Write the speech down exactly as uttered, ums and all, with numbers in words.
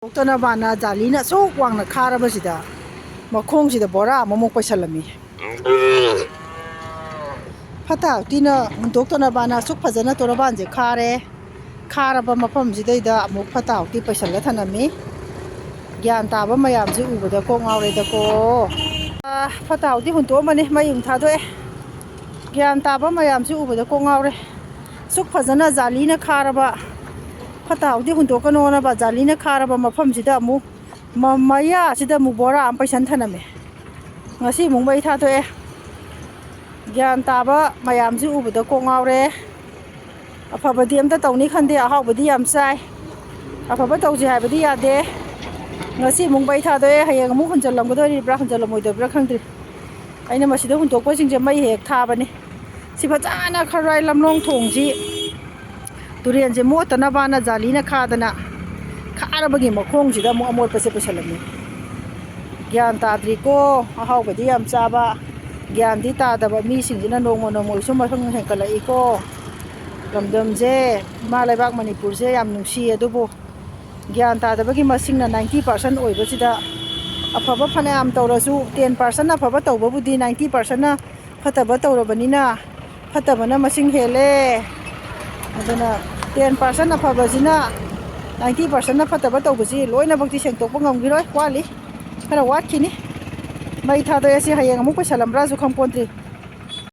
ꯍꯨꯟꯗꯣꯛꯇꯅꯕꯅ ꯖꯥꯂꯤꯅ ꯑꯁꯨꯛ ꯋꯥꯡꯅ ꯈꯥꯔꯕꯁꯤꯗ ꯃꯈꯣꯡꯁꯤꯗ ꯕꯣꯔꯥ ꯑꯃꯃꯨꯛ ꯄꯩꯁꯜꯂꯝꯃꯤ꯫ ꯐꯠꯇ ꯍꯥꯎꯊꯤꯅ ꯍꯨꯟꯗꯣꯛꯇꯅꯕꯅ ꯑꯁꯨꯛ ꯐꯖꯅ ꯇꯣꯔꯕꯥꯟꯁꯦ ꯈꯥꯔꯦ꯫ ꯈꯥꯔꯕ ꯃꯐꯝꯁꯤꯗꯩꯗ ꯑꯃꯨꯛ ꯐꯠꯇ ꯍꯥꯎꯊꯤ ꯄꯩꯁꯜꯂ ꯊꯅꯝꯃꯤ꯫ ꯒ꯭ꯌꯥꯟ ꯇꯥꯕ ꯃꯌꯥꯝꯁꯤ ꯎꯕꯗ ꯀꯣꯛ ꯉꯥꯎꯔꯦꯗꯀꯣ꯫ ꯑꯥ, ꯐꯠꯇ ꯍꯥꯎꯊꯤ ꯍꯨꯟꯇꯣꯛꯑꯝꯕꯅꯤ, ꯃꯩ ꯑꯃꯨꯛ ꯊꯥꯗꯣꯛꯑꯦ꯫ ꯒ꯭ꯌꯥꯟ ꯇꯥꯕ ꯃꯌꯥꯝꯁꯤ ꯎꯕꯗ ꯀꯣꯛ ꯉꯥꯎꯔꯦ꯫ ꯁꯨꯛ ꯐꯖꯅ ꯖꯥꯂꯤꯅ ꯈꯥꯔꯕ, ꯐꯠꯇ ꯍꯥꯎꯊꯤ ꯍꯨꯟꯇꯣꯛꯀꯅꯣꯅꯕ ꯖꯥꯂꯤꯅ ꯈꯥꯔꯕ ꯃꯐꯝꯁꯤꯗ ꯑꯃꯨꯛ ꯃ-, ꯃꯌꯥꯁꯤꯗ ꯑꯃꯨꯛ ꯕꯣꯔꯥ ꯑꯃ ꯄꯩꯁꯟ ꯊꯅꯝꯃꯦ꯫ ꯉꯁꯤ ꯑꯃꯨꯛ ꯃꯩ ꯊꯥꯗꯣꯛꯑꯦ꯫ ꯒ꯭ꯌꯥꯟ ꯇꯥꯕ ꯃꯌꯥꯝꯁꯤ ꯎꯕꯗ ꯀꯣꯛ ꯉꯥꯎꯔꯦ꯫ ꯑꯐꯕꯗꯤ ꯑꯝꯇ ꯇꯧꯅꯤ ꯈꯟꯗꯦ, ꯑꯍꯥꯎꯕꯗꯤ ꯌꯥꯝ ꯆꯥꯏ꯫ ꯑꯐꯕ ꯇꯧꯁꯤ ꯍꯥꯏꯕꯗꯤ ꯌꯥꯗꯦ꯫ ꯉꯁꯤ ꯑꯃꯨꯛ ꯃꯩ ꯊꯥꯗꯣꯛꯑꯦ, ꯍꯌꯦꯡ ꯑꯃꯨꯛ ꯍꯨꯟꯖꯜꯂꯝꯒꯗꯣꯔꯤꯕ꯭ꯔꯥ ꯍꯨꯟꯖꯜꯂꯝꯃꯣꯏꯗꯕ꯭ꯔꯥ ꯈꯪꯗ꯭ꯔꯤ꯫ ꯑꯩꯅ ꯃꯁꯤꯗ ꯍꯨꯟꯗꯣꯛꯄꯁꯤꯡꯁꯦ ꯃꯩ ꯍꯦꯛ ꯊꯥꯕꯅꯤ꯫ ꯁꯤ ꯐꯖꯅ ꯈꯔꯥꯏ ꯂꯝꯂꯣꯡ ꯊꯣꯡꯁꯤ ꯇꯨꯔꯦꯟꯁꯦ ꯃꯣꯠꯇꯅꯕꯅ ꯖꯥꯂꯤꯅ ꯈꯥꯗꯅ ꯈꯥꯔꯕꯒꯤ ꯃꯈꯣꯡꯁꯤꯗ ꯑꯃꯨꯛ ꯑꯃꯣꯠꯄꯁꯦ ꯄꯩꯁꯜꯂꯝꯃꯤ꯫ ꯒ꯭ꯌꯥꯟ ꯇꯥꯗ꯭ꯔꯤꯀꯣ꯫ ꯑꯍꯥꯎꯕꯗꯤ ꯌꯥꯝ ꯆꯥꯕ, ꯒ꯭ꯌꯥꯟꯗꯤ ꯇꯥꯗꯕ ꯃꯤꯁꯤꯡꯁꯤꯅ ꯅꯣꯡꯃ ꯅꯣꯡꯃꯒꯤ ꯁꯨꯝ ꯃꯁꯤꯡ ꯍꯦꯟꯀꯠꯂꯛꯏꯀꯣ꯫ ꯂꯝꯗꯝꯁꯦ, ꯏꯃꯥ ꯂꯩꯕꯥꯛ ꯃꯅꯤꯄꯨꯔꯁꯦ ꯌꯥꯝ ꯅꯨꯡꯁꯤ, ꯑꯗꯨꯕꯨ ꯒ꯭ꯌꯥꯟ ꯇꯥꯗꯕꯒꯤ ꯃꯁꯤꯡꯅ ninety percent ꯑꯣꯏꯕꯁꯤꯗ ꯑꯐꯕ ꯐꯅꯌꯥꯝ ꯇꯧꯔꯁꯨ ten percent ꯑꯐꯕ ꯇꯧꯕꯕꯨꯗꯤ ninety percentꯅ ꯐꯠꯇꯕ ꯇꯧꯔꯕꯅꯤꯅ ꯐꯠꯇꯕꯅ ꯃꯁꯤꯡ ꯍꯦꯜꯂꯦ꯫ ꯑꯗꯨꯅ ten percent ꯑꯐꯕꯁꯤꯅ ninety percentꯅ ꯐꯠꯇꯕ ꯇꯧꯕꯁꯤ ꯂꯣꯏꯅꯃꯛꯇꯤ ꯁꯦꯡꯇꯣꯛꯄ ꯉꯝꯈꯤꯔꯣꯏ, ꯋꯥꯠꯂꯤ, ꯈꯔ ꯋꯥꯠꯈꯤꯅꯤ꯫ ꯃꯩ ꯊꯥꯗꯣꯛꯑꯦ, ꯁꯤ ꯍꯌꯦꯡ ꯑꯃꯨꯛ ꯄꯩꯁꯜꯂꯝꯕ꯭ꯔꯥꯁꯨ ꯈꯪꯄꯣꯟꯇ꯭ꯔꯤ꯫